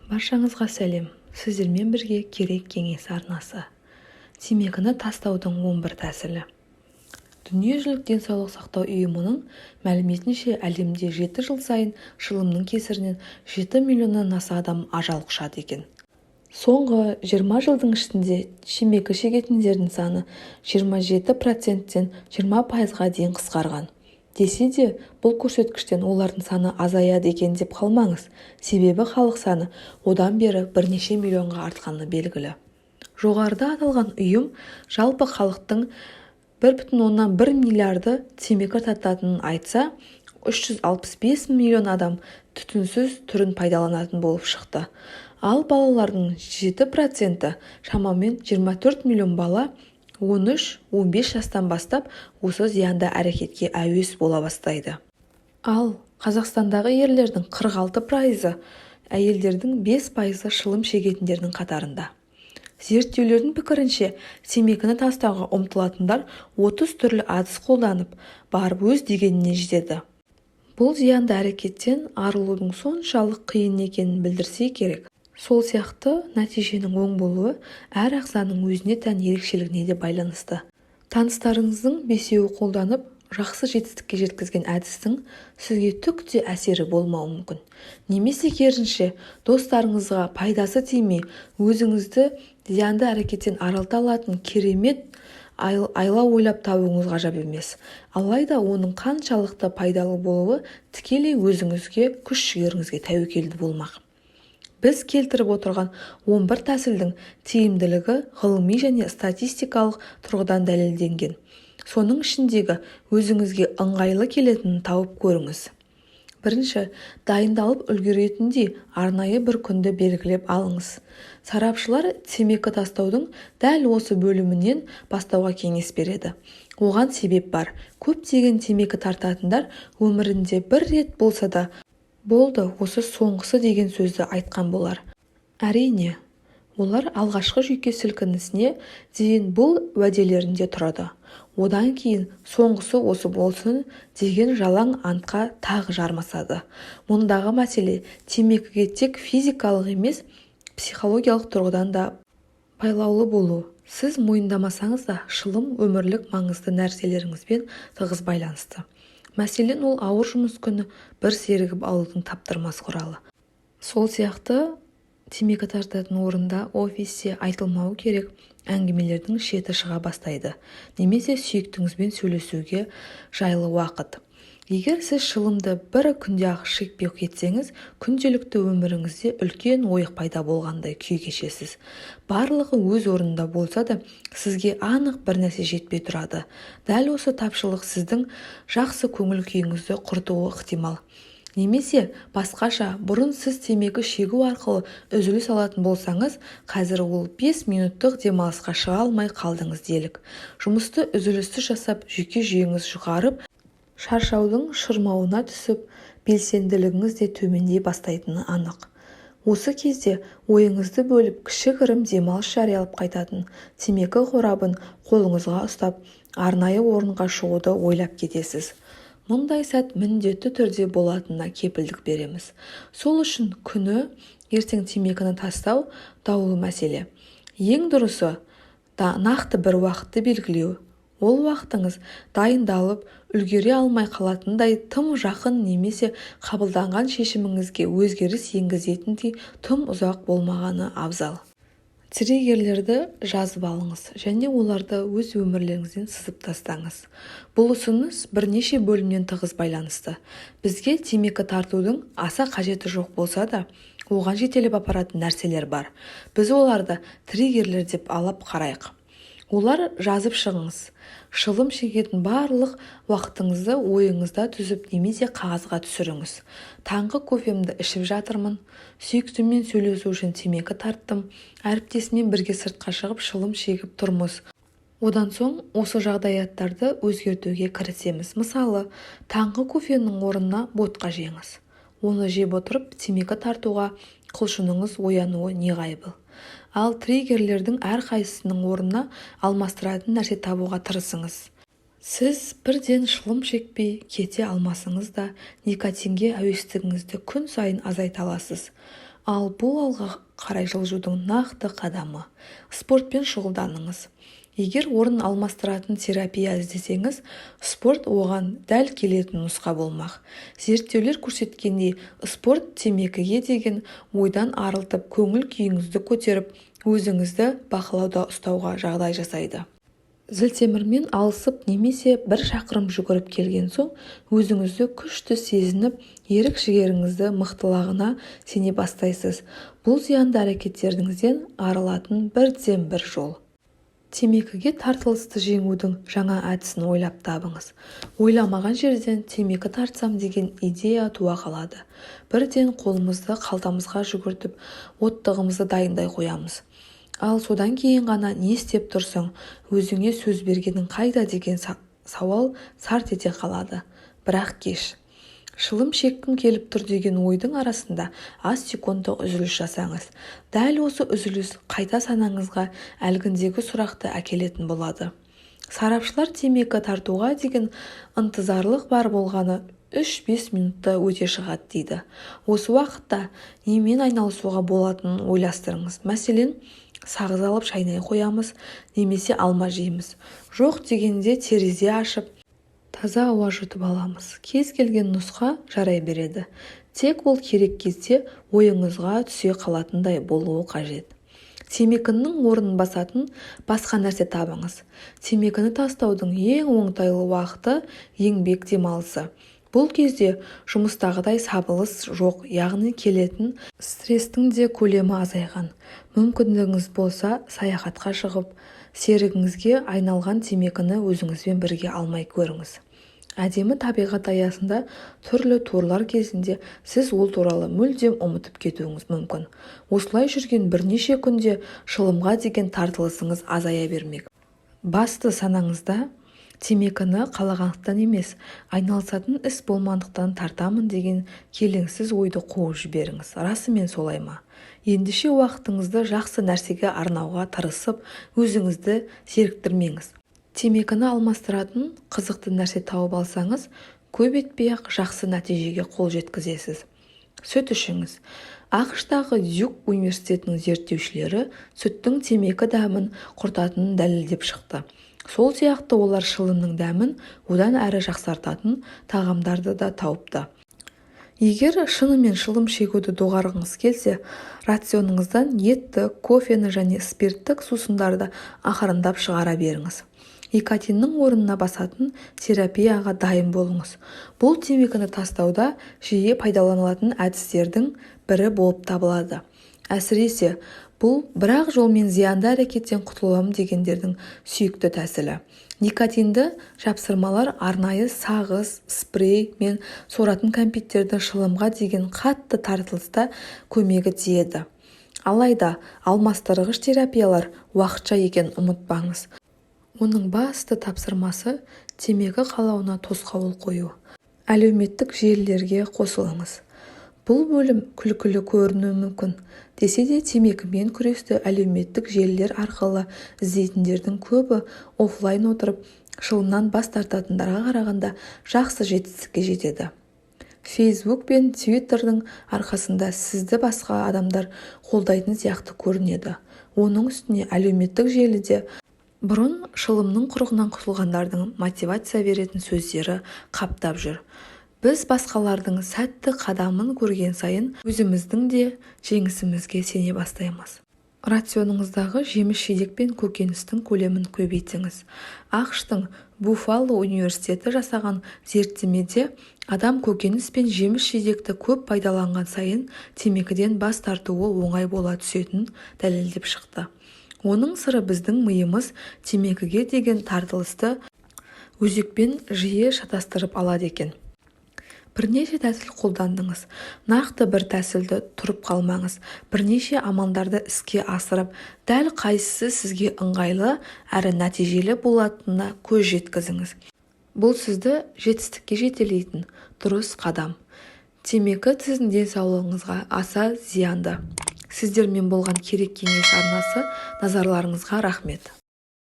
Баршаңызға сәлем! Сіздермен бірге «Керек кеңес» арнасы. Темекіні тастаудың 11 тәсілі. Дүниежүзілік денсаулық сақтау ұйымының мәліметінше, әлемде 7 жыл сайын шылымның кесірінен 7 миллионнан аса адам ажал құшады екен. Соңғы 20 жылдың ішінде темекі шегетіндердің саны 27 проценттен 20 пайызға дейін қысқарған. Десе де, бұл көрсеткіштен олардың саны азаяды екен деп қалмаңыз. Себебі халық саны одан бері бірнеше миллионға артқаны белгілі. Жоғарыда аталған ұйым жалпы халықтың 1,1 миллиарды темекі тартатынын айтса, 365 миллион адам түтінсіз түрін пайдаланатын болып шықты. Ал балалардың 7 проценті, шамамен 24 миллион бала 13-15 жастан бастап осы зиянды әрекетке әуес бола бастайды. Ал Қазақстандағы ерлердің 46 пайызы, әйелдердің 5 пайызы шылым шегетіндердің қатарында. Зерттеулердің пікірінше, темекіні тастауға ұмтылатындар 30 түрлі әдіс қолданып барып өз дегеніне жетеді. Бұл зиянды әрекеттен арылудың соншалық қиын екенін білдірсе керек. Сол сияқты нәтиженің оң болуы әр ағзаның өзіне тән ерекшелігіне де байланысты. Таныстарыңыздың бесеуі қолданып, жақсы жетістікке жеткізген әдістің сізге түк те әсері болмауы мүмкін. Немесе керісінше, достарыңызға пайдасы тимей, өзіңізді зиянды әрекеттен арылта алатын керемет айла ойлап табуыңыз ғажап емес. Алайда оның қаншалықты пайдалы болуы тікелей өзіңізге, күш-жігеріңізге тәуелді болмақ. Біз келтіріп отырған 11 тәсілдің тиімділігі ғылыми және статистикалық тұрғыдан дәлелденген. Соның ішіндегі өзіңізге ыңғайлы келетінін тауып көріңіз. Бірінші, дайындалып үлгеретіндей арнайы бір күнді белгілеп алыңыз. Сарапшылар темекі тастаудың дәл осы бөлімінен бастауға кеңес береді. Оған себеп бар: көптеген темекі тартатындар өмірінде бір рет болса да «болды, осы соңғысы» деген сөзді айтқан болар. Әрине, олар алғашқы жүйке сілкінісіне дейін бұл уәделерінде тұрады. Одан кейін «соңғысы осы болсын» деген жалаң антқа тағы жармасады. Мұндағы мәселе темекіге тек физикалық емес, психологиялық тұрғыдан да байлаулы болу. Сіз мойындамасаңыз да, шылым өмірлік маңызды нәрселеріңізбен тығыз байланысты. Мәселен, ол ауыр жұмыс күні бір сергіп алудың таптырмас құралы. Сол сияқты темекі тартатын орында, офисте айтылмауы керек әңгімелердің шеті шыға бастайды немесе сүйіктіңізбен сөйлесуге жайлы уақыт. Егер сіз шылымды бір күнде-ақ шекпей кетсеңіз, күнделікті өміріңізде үлкен ойық пайда болғандай күй кешесіз. Барлығы өз орнында болса да, сізге анық бір нәрсе жетпей тұрады. Дәл осы тапшылық сіздің жақсы көңіл күйіңізді құртуы ықтимал. Немесе басқаша, бұрын сіз темекі шегу арқылы үзіліс алатын болсаңыз, қазір ол 5 минуттық демалысқа шыға алмай қалдыңыз делік. Жұмысты үзіліссіз жасап, жүйке жүйеңіз жұқарып, шаршаудың шырмауына түсіп, белсенділігіңіз де төмендей бастайтыны анық. Осы кезде ойыңызды бөліп, кішігірім демалыс жариялап, қайтадан темекі қорабын қолыңызға ұстап, арнайы орынға шығуды ойлап кетесіз. Мұндай сәт міндетті түрде болатынына кепілдік береміз. Сол үшін күні ертең темекіні тастау даулы мәселе. Ең дұрысы, нақты бір уақытты белгілеу. Ол уақытыңыз дайындалып үлгере алмай қалатындай тым жақын немесе қабылданған шешіміңізге өзгеріс енгізетіндей тым ұзақ болмағаны абзал. Триггерлерді жазып алыңыз және оларды өз өмірлеріңізден сызып тастаңыз. Бұл ұсыныс бірнеше бөліммен тығыз байланысты. Бізге темекі тартудың аса қажеті жоқ болса да, оған жетелеп апаратын нәрселер бар. Біз оларды триггерлер деп алып қарайық. Олар жазып шығыңыз. Шылым шегетін барлық уақытыңызды ойыңызда түзіп немесе қағазға түсіріңіз: таңғы кофемді ішіп жатырмын, сүйіктіммен сөйлесу үшін темекі тарттым, әріптесіммен бірге сыртқа шығып, шылым шегіп тұрмыз. Одан соң осы жағдаяттарды өзгертуге кірісеміз. Мысалы, таңғы кофенің орнына ботқа жеңіз. Оны жеп отырып темекі тартуға құлшыныңыз оянуы неғайбыл. Ал триггерлердің әрқайсысының орнына алмастыратын нәрсе табуға тырысыңыз. Сіз бірден шылым шекпей кете алмасаңыз да, никотинге әуестігіңізді күн сайын азайта аласыз. Ал бұл алға қарай жылжудың нақты қадамы. Спортпен шұғылданыңыз. Егер орын алмастыратын терапия іздесеңіз, спорт оған дәл келетін нұсқа болмақ. Зерттеулер көрсеткендей, спорт темекіге деген ойдан арылтып, көңіл-күйіңізді көтеріп, өзіңізді бақылауда ұстауға жағдай жасайды. Зілтемірмен алысып немесе бір шақырым жүгіріп келген соң өзіңізді күшті сезініп, ерік-жігеріңізді мықтылығына сене бастайсыз. Бұл зиянды әрекеттеріңізден арылатын бірден-бір жол. Темекіге тартылысты жеңудің жаңа әдісін ойлап табыңыз. Ойламаған жерден темекі тартсам деген идея туа қалады. Бірден қолымызды қалтамызға жүгіртіп, оттығымызды дайындай қоямыз. Ал содан кейін ғана не істеп тұрсың, өзіңе сөз бергенің қайда деген сауал сарт ете қалады. Бірақ кеш. Шылым шеккім келіп тұр деген ойдың арасында аз секундтық үзіліс жасаңыз. Дәл осы үзіліс қайта санаңызға әлгіндегі сұрақты әкелетін болады. Сарапшылар темекі тартуға деген ынтызарлық бар болғаны 3-5 минутта өте шығады дейді. Осы уақытта немен айналысуға болатынын ойластырыңыз. Мәселен, сағыз алып шайнай қоямыз немесе алма жейміз. Жоқ дегенде терезе ашып, таза ауа жұтып аламыз. Кез келген нұсқа жарай береді. Тек ол керек кезде ойыңызға түсе қалатындай болуы қажет. Темекінің орнын басатын басқа нәрсе табыңыз. Темекіні тастаудың ең оңтайлы уақыты еңбек демалысы. Бұл кезде жұмыстағыдай сабылыс жоқ, яғни келетін стресстің де көлемі азайған. Мүмкіндігіңіз болса, саяхатқа шығып, серігіңізге айналған темекіні өзіңізбен бірге алмай көріңіз. Әдемі табиғат аясында түрлі турлар кезінде сіз ол туралы мүлдем ұмытып кетуіңіз мүмкін. Осылай жүрген бірнеше күнде шылымға деген тартылысыңыз азая бермек. Басты санаңызда темекіні қалағандықтан емес, айналысатын іс болмағандықтан тартамын деген келеңсіз ойды қуып жіберіңіз. Расымен солай ма? Ендеше уақытыңызды жақсы нәрсеге арнауға тырысып, өзіңізді зеріктірмеңіз. Темекіні алмастыратын қызықты нәрсе тауып алсаңыз, көп етпей-ақ жақсы нәтижеге қол жеткізесіз. Сүт ішіңіз. АҚШ-тағы Дьюк университетінің зерттеушілері сүттің темекі дәмін құртатынын дәлелдеп шықты. Сол сияқты олар шылымның дәмін одан әрі жақсартатын тағамдарды да тауыпты. Егер шынымен шылым шегуді доғарғыңыз келсе, рационыңыздан етті, кофені және спирттік сусындарды ақырындап шығара беріңіз. Никотиннің орнына басатын терапияға дайын болыңыз. Бұл темекіні тастауда жиі пайдаланылатын әдістердің бірі болып табылады. Әсіресе, бұл бір-ақ жолмен зиянды әрекеттен құтыламын дегендердің сүйікті тәсілі. Никотинді жапсырмалар, арнайы сағыз, спрей мен соратын кәмпиттердің шылымға деген қатты тартылыста көмегі тиеді. Алайда алмастырғыш терапиялар уақытша екенін ұмытпаңыз. Оның басты тапсырмасы темекі қалауына тосқауыл қою. Әлеуметтік желілерге қосылыңыз. Бұл бөлім күлкілі көрінуі мүмкін. Десе де темекімен күресті әлеуметтік желілер арқылы іздейтіндердің көбі офлайн отырып, шылымнан бас тартатындарға қарағанда жақсы жетістікке жетеді. Facebook пен Twitter'дің арқасында сізді басқа адамдар қолдайтын сияқты көрінеді. Оның үстіне әлеуметтік желіде бұрын шылымның құрығынан құтылғандардың мотивация беретін сөздері қаптап жүр. Біз басқалардың сәтті қадамын көрген сайын өзіміздің де жеңісімізге сене бастаймыз. Рационыңыздағы жеміс-жидек пен көкөністің көлемін көбейтіңіз. АҚШ-тың Буффало университеті жасаған зерттемеде адам көкөніс пен жеміс-жидекті көп пайдаланған сайын темекіден бас тартуы оңай бола түсетінін дәлелдеп шықты. Оның сыры біздің миымыз темекіге деген тартылысты өзекпен жиі шатастырып алады екен. Бірнеше тәсіл қолдандыңыз. Нақты бір тәсілді тұрып қалмаңыз. Бірнеше амалдарды іске асырып, дәл қайсысы сізге ыңғайлы әрі нәтижелі болатынына көз жеткізіңіз. Бұл сізді жетістікке жетелейтін дұрыс қадам. Темекі сіздің денсаулығыңызға аса зиянды. Сіздермен болған Керек кеңес арнасы, назарларыңызға рахмет.